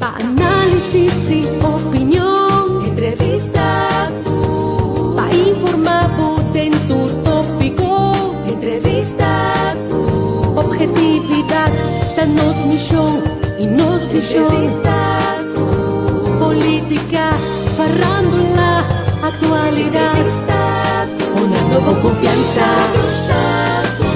Pa análisis i opinion, entrevista ku pa informá bo den tur tópiko, entrevista ku objetividat ta nos mishon i nos vishon, entrevista ku polítika, farándula, aktualidat, entrevista ku honrando bo konfiansa, entrevista ku.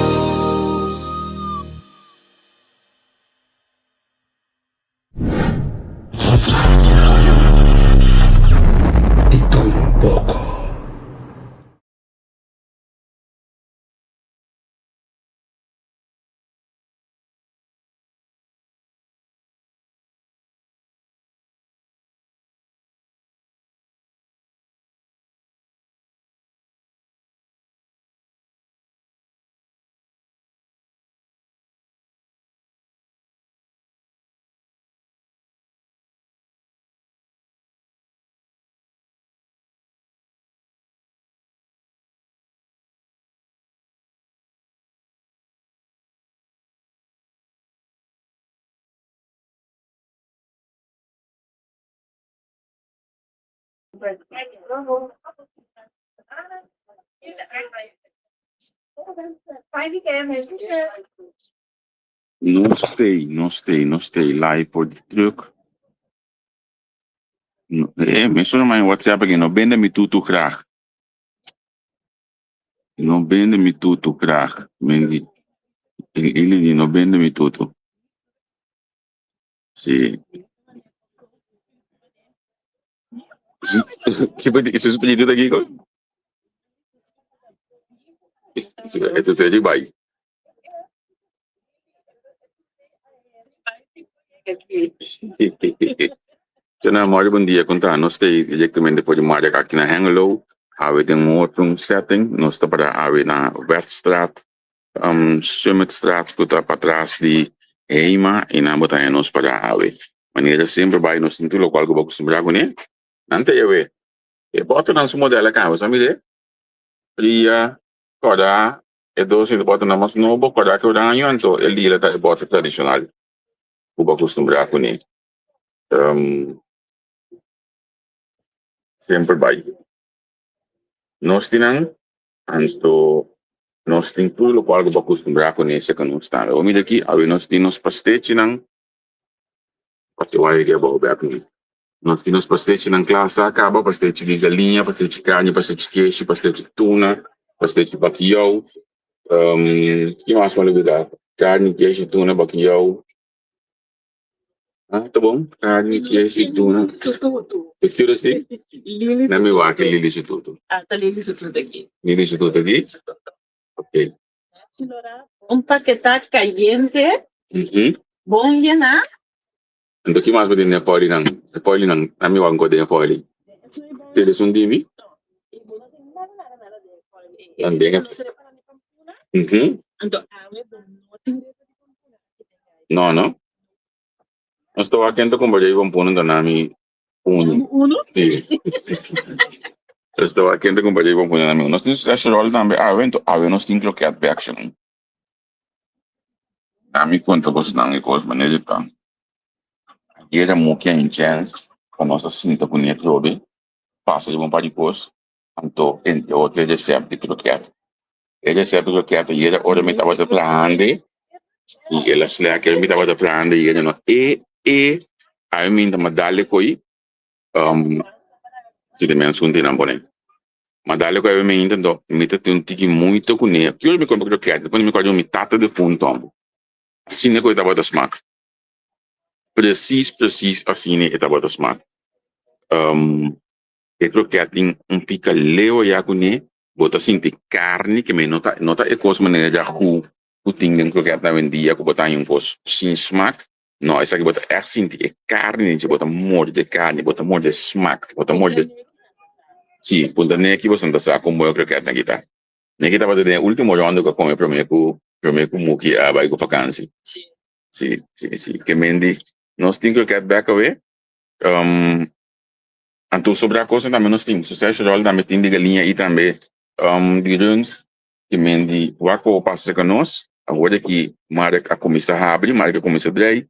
Di tur un poko. Nos tei, nos tei, nos tei live for di truck. Eh, mi sona mijn WhatsApp again. No bende mi tutu graag. No bende mi tutu graag. Mendi. Ili no bende mi tutu. Sí. Sí, ¿Qué su apellido de aquí? Esto te di bai. Tjena, Mario, bom dia. Conta, nos te directamente voor de Mario aki na Hengelo. Awe den un otro setting. Nos ta para awe na Weststraat, Summitstraat, ku ta patras di Hema i nan bo ta haña nos para awe. Manera semper bai nos tin tur lokual ku bo akustumbrá kuné. Nan ta yawe. E bòternan su modèl a kaba, sa mir'é? Fria, kòrda, e dos e bòternan mas nobo, kòrda ki oraño, anto e lila ta e bòter tradishonal ku bo akustumbrá kuné. Semper bai nos tin nan, anto nos tin tur lokual ku bo akustumbrá kuné serka nos tambe. Bo mira aki, awe nos tin nos pastechinan. Paske wak e abou bek mi. Nos tin nos pastechinan kla sa kaba, pastechi di galiña, pastechi karni, pastechi keshi, pastechi tuna, pastechi bakiyou. Ki mas mi a lubida? Karni, keshi, tuna, bakiyou. Ah, ta bon. Karni, keshi, tuna. Su tutu. Na mi wak e lili su tutu. Ah, ta lili su tutu aki. Lili su tutu aki? Ok. Un paketá kayente, bon yená. Anto ki mas bo tin den e fòlinan? E fòlinan, na mi wak nko den e fòli. Tene esun di mi? No, no. Nos ta wak ken ta kumpra dje pampuna anto na mi Uno. Sí. Estaba aquí entre compañía con poner amigo. Nos tin slash roll tambe awe, ento awe nos tin kroket action. A mi cuenta cos nan e cos manera ta. Ayer a muki a in chance pa nos a sinta cu ne trobe, pasa riba un par di cos, anto entre otro e recept di kroket. E recept di kroket ayer ora mi tabata trahando, y el a slek mi tabata trahando ayer no e e a mi ta dale koe si ta mens ku nan pone ma dale koe mi ainda anto mi ta tin un tiki muito kuné ki ora mi kome kroket mi kòrda mi tata defunto asina ku e tabata smak presis presis asina e tabata smak e kroket tin un pika leo ya kuné bo ta sinti karni ke mi no ta no ta e kos manera ya ku. ku tin den kroket awendia ku bo ta haña un kos sin smak. No, esaki bo ta ègt sinti e karni den dje, bo ta morde e karni, bo ta morde e smak, bo ta morde. Sí, punta neki boso no ta sa kon bon e kroketnan aki ta. Neki tabata den e último ronda ku a kome promé ku promé ku Muki a bai ku fakansi. Sí, sí, sí. Ke men di nos tin kroket bèk awe. Anto sobrá kosnan tambe nos tin. Sausage roll tambe tin di galiña i tambe di rund. Ke men di wak ku bo pasa serka nos. Awor aki Marek a kuminsá habri, Marek a kuminsá drei.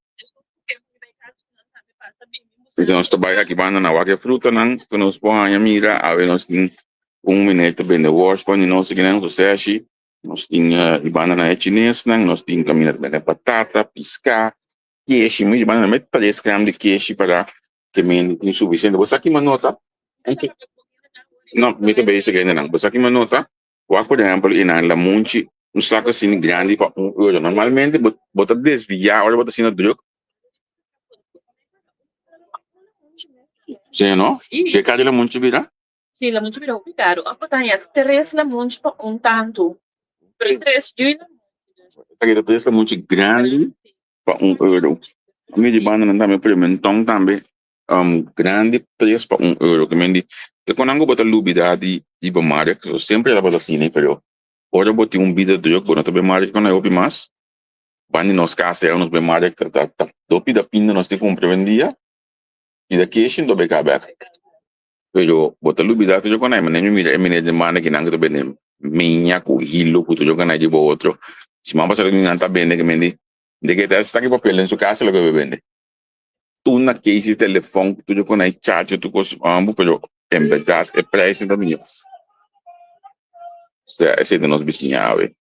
Entonces nos ta bai aki banda na wak e frutanan ku nos por haña mira. Awe nos tin un meneer ta bende wors pa nos akinan, soseshi. Nos tin e banda na e chinesnan, nos tin kaminda ta bende patata, piská, keshi. Mi banda na met tres gram di keshi para ke men tin sufisiente. Bo sa kima nota? No, mi ta bezig hendenan. Bo sa kima nota? Wak por ehempel i nan lamunchi un sak asina grandi pa un euro. Normalmente bo bo ta desviá ora bo ta asina druk. Sí, no? Sí. Si e kari lamunchi bira? Sí, lamunchi bira hopi karu. Òf bo ta haña tres lamunchi pa un tantu. Pero tres yui lamunchi. Esaki ta tres lamunchi grandi pa un euro. Mi di bandanan tambe pimentòn tambe grandi tres pa un euro. Ke men di te kon ku bo ta lubida di riba markt. So semper tabata asina pero ora bo tin un bida druk bo no ta bai markt kon hopi mas. Banda di nos kas ya nos bai markt ta ta do pida pinda nos tin kumpra awendia pida keshi no ta bai kaba bek. Pero bo ta lubida tur kon manera mi mira e meneer den banda kinan ku ta bende meña ku hilo ku tur kon riba otro. Siman pasado nan ta bende ke men di de ke ta saki papel den su kas loke bo bende. Tur na keisi telefon ku tur kon ai chacho tur kos ambo pero en berdad e prijsnan ta bini Osea esei ta nos bisiña awe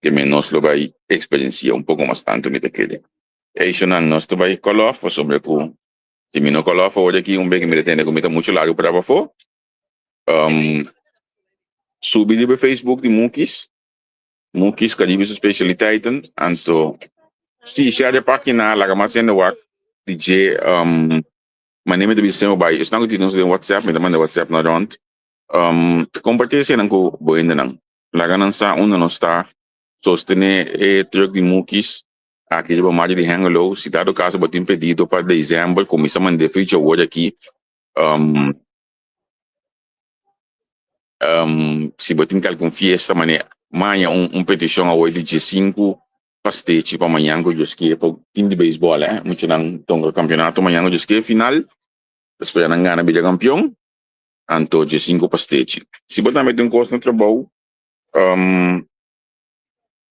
ke men nos lo bai eksperensia un poko mas tantu mi ta kere. Eishonan nos ta bai kòlòf pasobra ku si mi no kòlòf awor aki un bes mi ta tende ku mi ta muchu largu para pafó. Subi riba Facebook di Mukis Mukis Caribische Specialiteiten anto si share e pagina laga mas hende wak di dje mane mi ta bisa bo bai esnan ku tin nos den WhatsApp mi ta manda WhatsApp na rond komparti esenan ku bo hendenan laga nan sa unda nos ta sostene e truck di Mukis aki riba Mario di Hengelo si dado kaso bo tin pedido pa december kuminsa manda e fecha awor aki Si bo tin kalkun fiesta mane maña un petishon awor di diesinku pastechi pa mañan ku Dios kie pa tim di beisbòl eh muchanan tonga kampionato mañan ku Dios kie final ta spera nan gana bira kampion anto diesinku pastechi si bo tambe tin un kos na trabou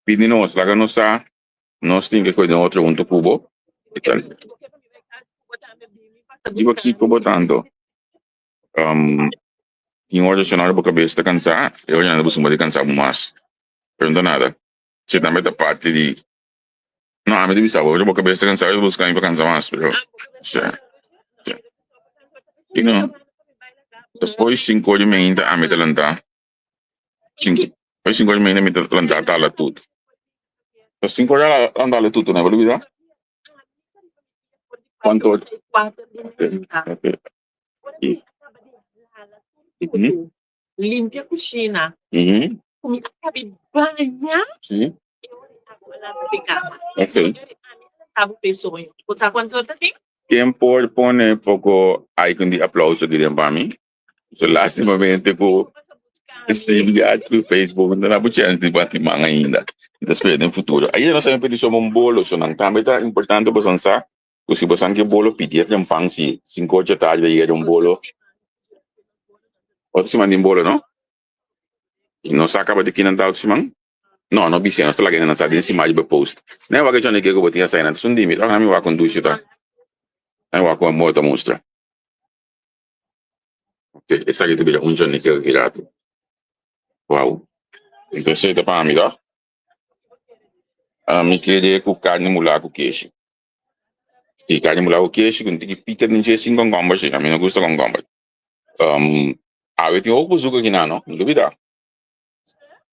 pidi nos laga nos sa nos tin ke koe den otro hunto ku bo Riba kiko bo tanto? Tin ora si bo kabes ta kansá, e ora nan ta kustumbrá di kansá bo mas. Pero no ta nada. Si tambe ta parti di, no, ami ta bisa bo, ora bo kabes ta kansá, bo ta buska mi pa kansa mas, pero si, si. I no, despues sinku ora di mainta ami ta lantá, sinku, despues sinku ora di mainta mi ta lantá ta ala tut. Sinku ora lantá ala tut, no bo lubidá? Cuanto ora? Limpia kushina. Ku mi a kabi baña. Sí. E ora e abo a lanta den kama. Ok. E ora ami a lanta bo p'e soño. Bo sa kuantu ora ta tin? Ken por pone poko icon di aplauso aki den pa mi? So lastimamente ku StreamYard ku Facebook no ta bo chèns di bati man ainda. Mi ta spera den futuro. Ayer nos a pidi som un bolo, so nan tambe ta importante boso sa ku si boso ke bolo pidi e trempan si sinku ocho tardi ta yega un bolo. Otro siman tin bolo no? No sa kaba di kinan ta otro siman? No, no bis'é, nos ta laga nan sa den siman riba post. Nan e wak e Johnny ke ku bo tin asai nan ta sun di mi, tok nan mi wak un dushi ta. Nan e wak ku amor ta mustra. Ok, esaki ta bira un Johnny Cake aki rato. Wow. Entonces ta pa mi toh? Mi kere ku karni mulá ku keshi. Si karni mulá ku keshi ku un tiki pita den dje sin kònkòmber si. Ami no gusta kònkòmber. Awe tin hopi buzuk aki nan no, no lubida.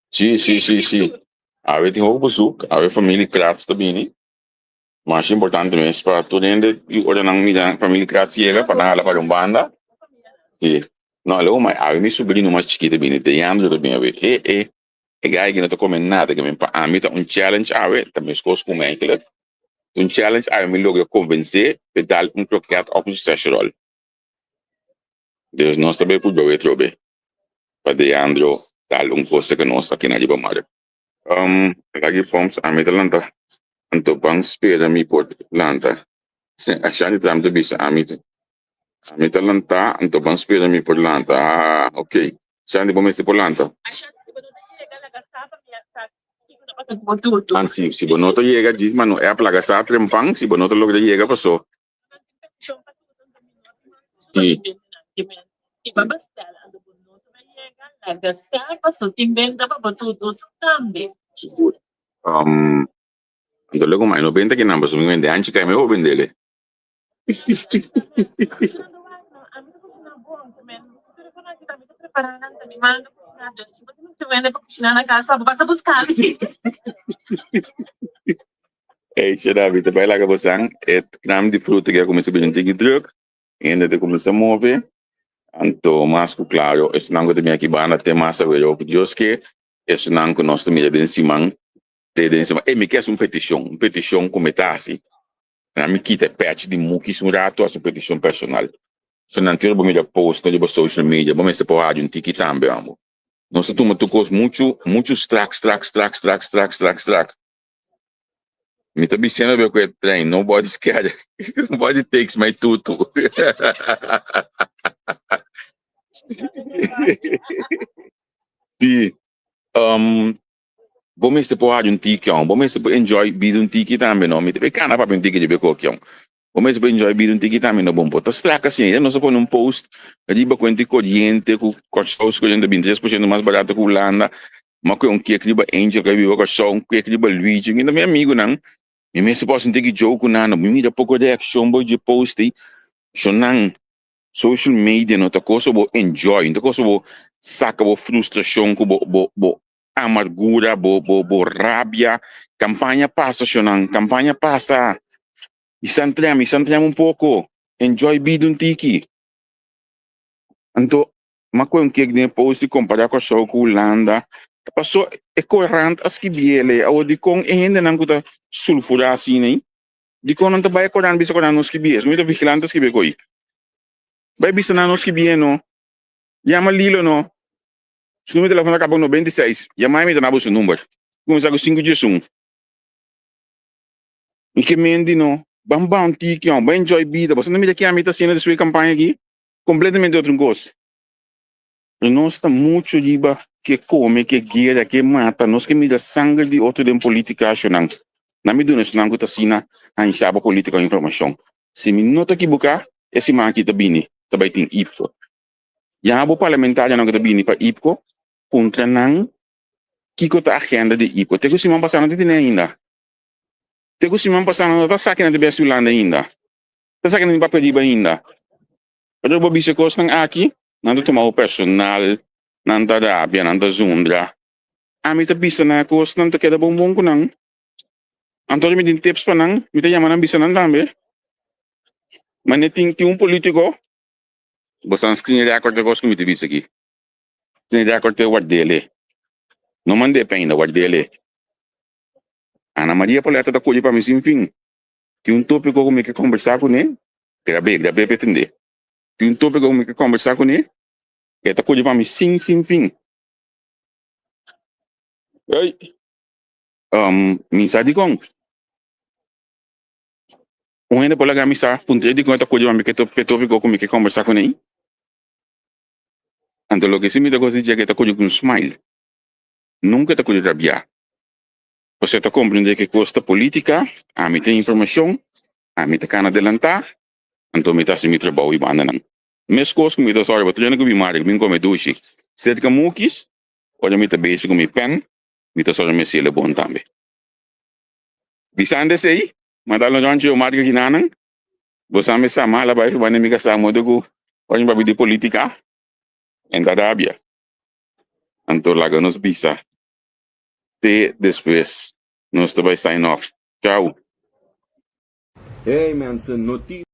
Si, si, si, si. Awe tin hopi buzuk. Awe familia Kratz ta bini. Mas importante mes pa tur hende y ora nan mira familia Kratz yega pa nan hala para un banda. Si. No, luego ma awe mi sobrino mas chikito bini, Deandro ta bini awe. E, e. E guy aki no ta come nada, ke men pa ami ta un challenge awe, ta meskos ku mi eigenlijk. Ta un challenge awe mi logra konvensé p'e dal un kroket òf un sausage roll. Dus nos ta bay purba wet trobe pa Deandro dal un kos ku nos aki na riba mar. Um, lagi Poms, ami ta lanta, anto ban spera mi por lanta. Ashanti tambe ta bisa ami Ami ta lantá, anto ban spera mi por lanta. Ah, ok. Sandy, bo mester por lanta. An si, si bo no ta yega djis, ma no app laga sa trempan, si bo no ta logra yega paso. Si. Sigur. Um, anto luego mai no benta kinan paso mi wende anchi kai mi hopi bendele. Ey, che David, ta bai laga bosan e kram di fruta ke a kuminsá bini tiki druk, hende ta kuminsá move, anto mas ku klaro esnan ku ta bini aki banda te mas a wera hopi Dios ke esnan ku nos ta mira den siman te den siman. Ey, mi ke hasi un petishon, un petishon ku mi ta hasi. Nan mi kita e pèchi di Mukis un ratu hasi un petishon personal. So nan tin ora bo mira post riba social media bo mester por hadi un tiki tambe amo. Nos ta tuma tur kos muchu muchu strak strak strak strak strak strak strak. Mi ta bisiendo be ku e trein nobody scared nobody takes my tutu. Si um Bo mester por hadi un tiki aun. Bo mester por enjoy bida un tiki tambe no. Mi ta bay cana papia un tiki dje koki aun. Bo mester por enjoy bida un tiki tambe no. Bo no por ta strak asina. Ya nos a pone un post riba cuenta y coriente cu Corsou su coriente ta bin 3% mas barato cu Hulanda. Mi a coge un kek riba Angel cu a biba Corsou, un kek riba Luigi. Mi ta mi amigunan. Mi mester por hasi un tiki joke cu nan no. Mi mira poco reaccion bo dje post ey. So nan Social media no ta cosa bo enjoy, no ta cosa bo saca bo frustracion cu bo bo bo amargura, bo bo bo rabia. Campaña pasa shownan, campaña pasa. Y san trem, y san trem un poco. Enjoy bida un tiki. Anto, m'a coge un kek den e post di compara Corsou cu Hulanda. Paso e corant a skibiele. Awor dicon e hendenan cu ta sulfura asina ei? Dikon nan ta bai korant bisa korant no skibi es? Mi ta vigilante skibi e koi. Bai bisa nan no skibi e no. Yama Lilo no. Su numero di telefon ta kaba ku 96. Yama mi ta na bo su number. Kuminsá ku sinku diesun. Mi ke mendi no. Ban ba un tiki on. Ban enjoy bida. Boso no mira ke ami ta hasiendo despues di kampaña aki? Kompletamente otro kos. Pero nos ta mucho riba ke come, ke guera, ke mata. Nos ke mira sanger di otro den politica ashonan. Na mi duna esnan ku ta asina hansha bo politica o informacion. Si mi no ta kibuka, e siman aki ta bini, ta bai tin IPCO. Ya bo parlamentarionan ku ta bini pa IPCO, puntra nan kiko ta agenda di IPCO. Te ku siman pasa no ta tene ainda. Te ku siman pasa no ta sa kinan ta besti Hulanda ainda. Ta sa kinan tin papia riba ainda. Pero bo bisa kosnan aki, nan ta tuma bo personal, nan ta rabia, nan ta zundra. Ami ta bisa nan e kosnan, ta keda bon bon ku nan. Anto mi tin tips pa nan, mi ta yama nan bisa nan tambe. Mane tin tin un politico, bo san screen record e kos ku mi ta bisa aki. Screen record te wardele. No mand'é pa ainda, wardele. Ana Maria Pauletta ta kuri pa mi sin fin. Tin un tópiko ku mi ke kombersá kuné, grab'é, grab'é pa e tendé. Tin un tópiko ku mi ke kombersá kuné, e ta kuri pa mi sin sin fin. Ey! Um, mi sa dikon. Un hende por laga mi sa, puntr'é dikon e ta kuri pa mi ke e tópiko ku mi ke kombersá kuné. Anto loke si mi ta gosta di dje ku e ta kuri ku un smile. Nunka e ta kuri rabiá. Pasobra e ta komprendé ke kos ta polítika, ami tin informashon, ami ta kana adelantá, anto mi ta hasi mi trabou i bandanan. Meskos ku mi ta sòru pa trena ku mi madre ku bin kome dushi serka Mukis, ora mi ta bezig ku mi pèn, mi ta sòru mi hasiel bon tambe. Bisando esei, mi a dal un ròntje omátika kinanan, bo sa mi sa mala bai riba mi kasá modo ku ora mi papia di polítika, en ta rabia. Anto laga nos bisa. Te despues. Nos ta bai sign off. Chao. Hey mensen, noticia.